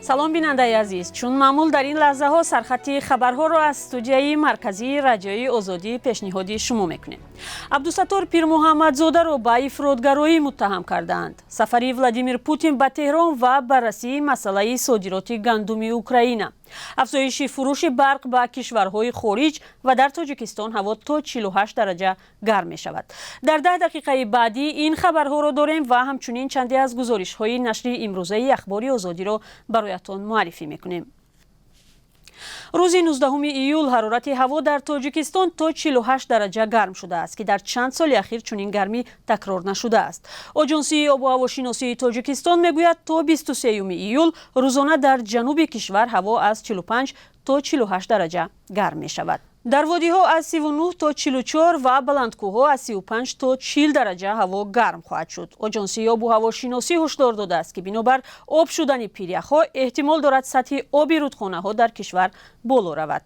Салом, бинандаи азиз. Чун маъмул, дар ин лаҳзаҳо сархати хабарҳоро аз студияи марказии Радиои Озодӣ пешниҳоди шумо мекунем. Абдусаттор Пирмуҳаммадзодаро ба ифротгароӣ муттаҳам кардаанд. Сафари Владимир Путин ба Теҳрон ва баррасии масъалаи содироти гандуми Украина, афзоиши фурӯши барқ ба кишварҳои хориҷ ва дар Тоҷикистон ҳаво то 48 дараҷа гарм мешавад. Дар 10 дақиқаи баъдӣ ин хабарҳоро дорем ва ҳамчунин чанде аз гузоришҳои нашри имрӯзаи Ахбори Озодиро бароятон муаррифӣ мекунем. Рӯзи 19 июл ҳарорати ҳаво дар Тоҷикистон то 48 дараҷа гарм шудааст, ки дар чанд соли ахир чунин гармӣ такрор нашудааст. Оҷонсии обу ҳавошиносии Тоҷикистон мегӯяд, то 23 июл рӯзона дар ҷануби кишвар ҳаво аз 45 то 48 дараҷа гарм мешавад. Дар водиҳо аз 39 то 44 ва баландкӯҳҳо аз 35 то 40 дараҷа ҳаво гарм хоҳад шуд. Оҷонсии обу ҳавошиносӣ ҳушдор додааст, ки бинобар об шудани пиряхҳо эҳтимол дорад сатҳи оби рудхонаҳо дар кишвар боло равад.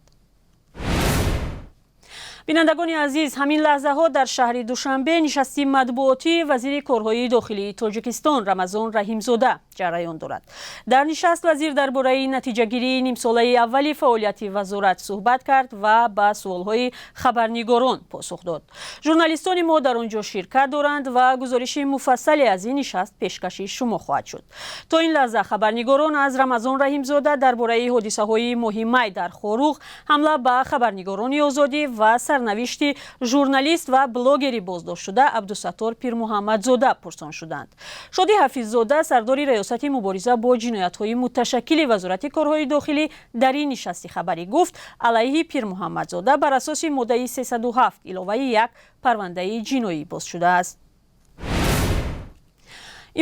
Бинандагони азиз, ҳамин лаҳзаҳо дар шаҳри Душанбе нишасти матбуотии вазири корҳои дохилии Тоҷикистон Рамазон Раҳимзода ҷараён дорад. Дар нишаст вазир дар бораи натиҷагирии нимсолаи аввали фаъолияти вазорат суҳбат кард ва ба суолҳои хабарнигорон посух дод. Журналистони мо дар он ҷо ширкат доранд ва гузориши муфассале аз ин нишаст пешкаши шумо хоҳад шуд. То ин лаҳза хабарнигорон аз Рамазон Раҳимзода дар бораи ҳодисаҳои моҳи май дар Хоруғ, ҳамла ба хабарнигорони Озодӣ ва сарнавишти журналист ва блогери боздоштшуда Абдусаттор Пирмуҳаммадзода пурсон шуданд. Шодӣ Ҳафиззода, сардори Раёсати мубориза бо ҷиноятҳои муташаккили Вазорати корҳои дохилӣ, дар ин нишасти хабарӣ гуфт, алайҳи Пирмуҳаммадзода бар асоси моддаи 307 иловаи 1 парвандаи ҷиноӣ боз шудааст.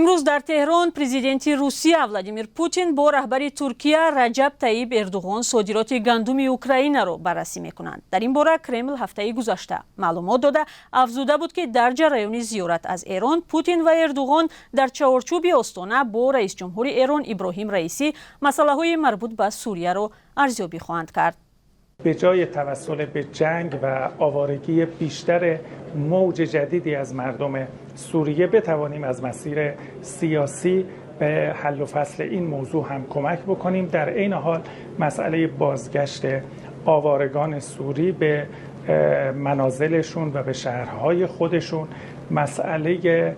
Имрӯз дар Теҳрон президенти Русия Владимир Путин бо раҳбари Туркия Раҷаб Таиб Эрдуғон содироти гандуми Украинаро баррасӣ мекунанд. Дар ин бора Кремл ҳафтаи гузашта маълумот дода, афзуда буд, ки дар ҷараёни зиёрат аз Эрон Путин ва Эрдуғон дар чаҳорчӯби Остона бо раисҷумҳури Эрон Иброҳим Раисӣ масъалаҳои марбут ба Сурияро арзёбӣ хоҳанд кард. به جای توسل به جنگ و آوارگی بیشتر موج جدیدی از مردم سوریه، بتوانیم از مسیر سیاسی به حل و فصل این موضوع هم کمک بکنیم. در عین حال مسئله بازگشت آوارگان سوری به منازلشون و به شهرهای خودشون، مسئله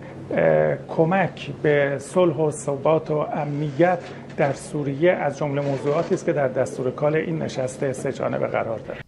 کمک به صلح و ثبات و امنیت در سوریه از جمله موضوعاتی است که در دستور کار این نشست سه جانبه قرار دارد.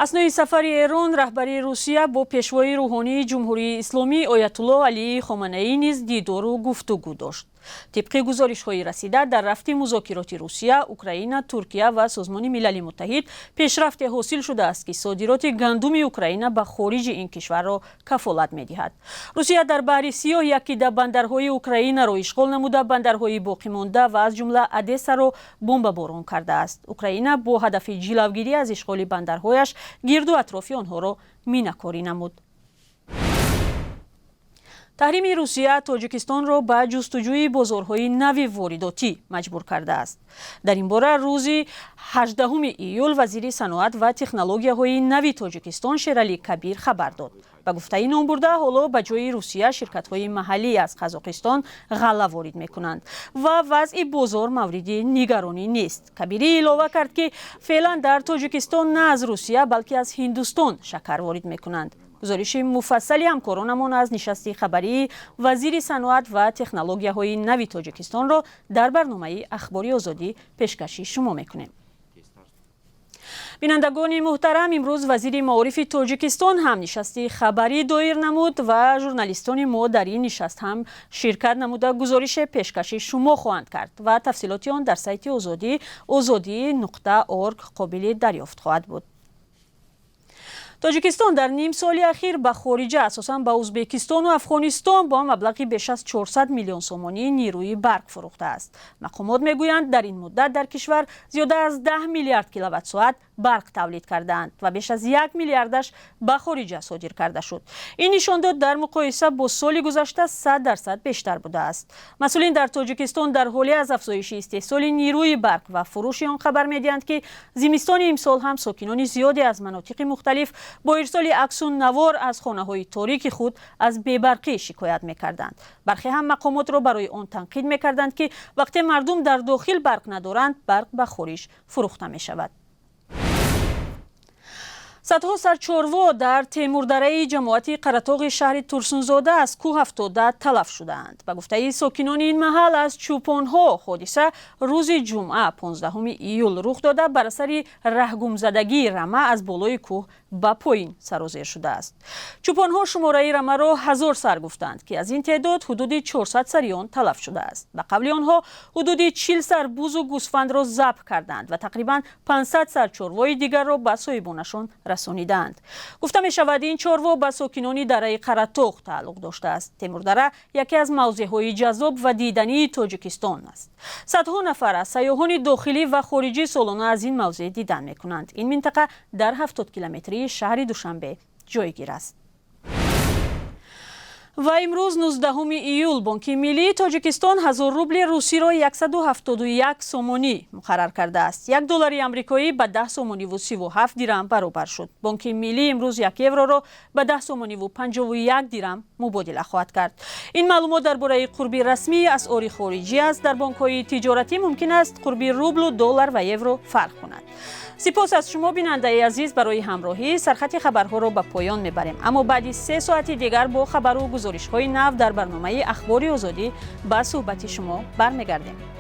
Аснои сафари Эрон раҳбари Русия бо пешвои рӯҳонии Ҷумҳурии Исломӣ оятуллоҳ Алии Хоманаӣ низ дидору гуфтугӯ дошт. Тибқи гузоришҳои расида, дар рафти музокироти Русия, Украина, Туркия ва Созмони Милали Муттаҳид пешрафте ҳосил шудааст, ки содироти гандуми Украина ба хориҷи ин кишварро кафолат медиҳад. Русия дар Баҳри Сиёҳ якида бандарҳои Украинаро ишғол намуда, бандарҳои боқимонда ва аз ҷумла Одессаро бомбаборон кардааст. Украина бо ҳадафи ҷилавгирӣ аз ишғоли бандарҳояш гирду атрофи онҳоро минакорӣ намуд. Таҳрими Русия Тоҷикистонро ба ҷустуҷӯи бозорҳои нави воридотӣ маҷбур кардааст. Дар ин бора рӯзи 18 июл вазири саноат ва технологияҳои нави Тоҷикистон Шералӣ Кабир хабар дод. Ба гуфтаи номбурда, ҳоло ба ҷои Русия ширкатҳои маҳаллӣ аз Қазоқистон ғалла ворид мекунанд ва вазъи бозор мавриди нигаронӣ нест. Кабирӣ илова кард, ки феълан дар Тоҷикистон на аз Русия, балки аз Ҳиндустон шакар ворид мекунанд. Гузориши муфассали ҳамкоронамон аз нишасти хабарии вазири саноат ва технологияҳои нави Тоҷикистонро дар барномаи Ахбори Озодӣ пешкаши шумо мекунем. Бинандагони муҳтарам, имрӯз вазири маорифи Тоҷикистон ҳам нишасти хабарӣ доир намуд ва журналистони мо дар ин нишаст ҳам ширкат намуда, гузорише пешкаши шумо хоҳанд кард ва тафсилоти он дар сайти Озодӣ, ozodi.org, қобили дарёфт хоҳад буд. Тоҷикистон дар ним соли ахир ба хориҷа, асосан ба Узбекистону Афғонистон, бо маблағи беш аз 400 миллион сомонӣ нерӯи барқ фурӯхтааст. Мақомот мегӯянд, дар ин муддат дар кишвар зиёда аз 10 миллиард киловатт-соат барқ тавлид кардаанд ва беш аз 1 миллиардаш ба хориҷа содир карда шуд. Ин нишондод дар муқоиса бо соли гузашта 100% бештар будааст. Масъулин дар Тоҷикистон дар ҳоле аз афзоиши истеҳсоли нерӯи барқ ва фурӯши он хабар медиҳанд, ки зимистони имсол ҳам сокинони зиёде аз манотиқи мухталиф бо ирсоли аксу навор аз хонаҳои торики худ аз бебарқӣ шикоят мекарданд. Бархе ҳам мақомотро барои он танқид мекарданд, ки вақте мардум дар дохил барқ надоранд, барқ ба хориҷ фурӯхта мешавад. Садҳо сар чорво дар Темурдараи ҷамоати Қаратоғи шаҳри Турсунзода аз кӯҳ афтода талаф шудаанд. Ба гуфтаи сокинони ин маҳал аз чӯпонҳо, ҳодиса рӯзи ҷумъа 15 июл рух дода, бар асари раҳгумзадагии рама аз болои кӯҳ ба поин сарозер шудааст. Чӯпонҳо шумораи рамаро 1000 сар гуфтанд, ки аз ин теъдод ҳудуди 400 сари он талаф шудааст. Ба қавли онҳо ҳудуди 40 сар бузу гӯсфандро забҳ карданд ва тақрибан 500 сар чорвои дигарро ба соҳибонашон расонидаанд. Гуфта мешавад, ин чорво ба сокинони дараи Қаратоғ тааллуқ доштааст. Темурдара яке аз мавзеъҳои ҷаззоб ва дидании Тоҷикистон аст. Садҳо нафар аз сайёҳони дохилӣ ва хориҷӣ солона аз ин мавзеъ дидан мекунанд. Ин минтақа дар 70 километрии шаҳри Душанбе ҷойгир аст. Ва имрӯз 19 июл Бонки миллии Тоҷикистон 1000 рубли русиро 171 сомонӣ муқаррар кардааст. 1 доллари амрикоӣ ба 10 сомониву 37 дирам баробар шуд. Бонки миллӣ имрӯз 1 евроро ба 10 сомониву 51 дирам мубодила хоҳад кард. Ин маълумот дар бораи қурби расмии асъори хориҷӣ аст. Дар бонкҳои тиҷоратӣ мумкин аст қурби рублу доллар ва евро фарқ кунад. Сипос аз шумо, бинандаи азиз, барои ҳамроҳӣ. Сархати хабарҳоро ба поён мебарем, аммо баъди 3 соати дигар бо хабару гузоришҳои нав дар барномаи Ахбори Озодӣ ба суҳбати шумо бармегардем.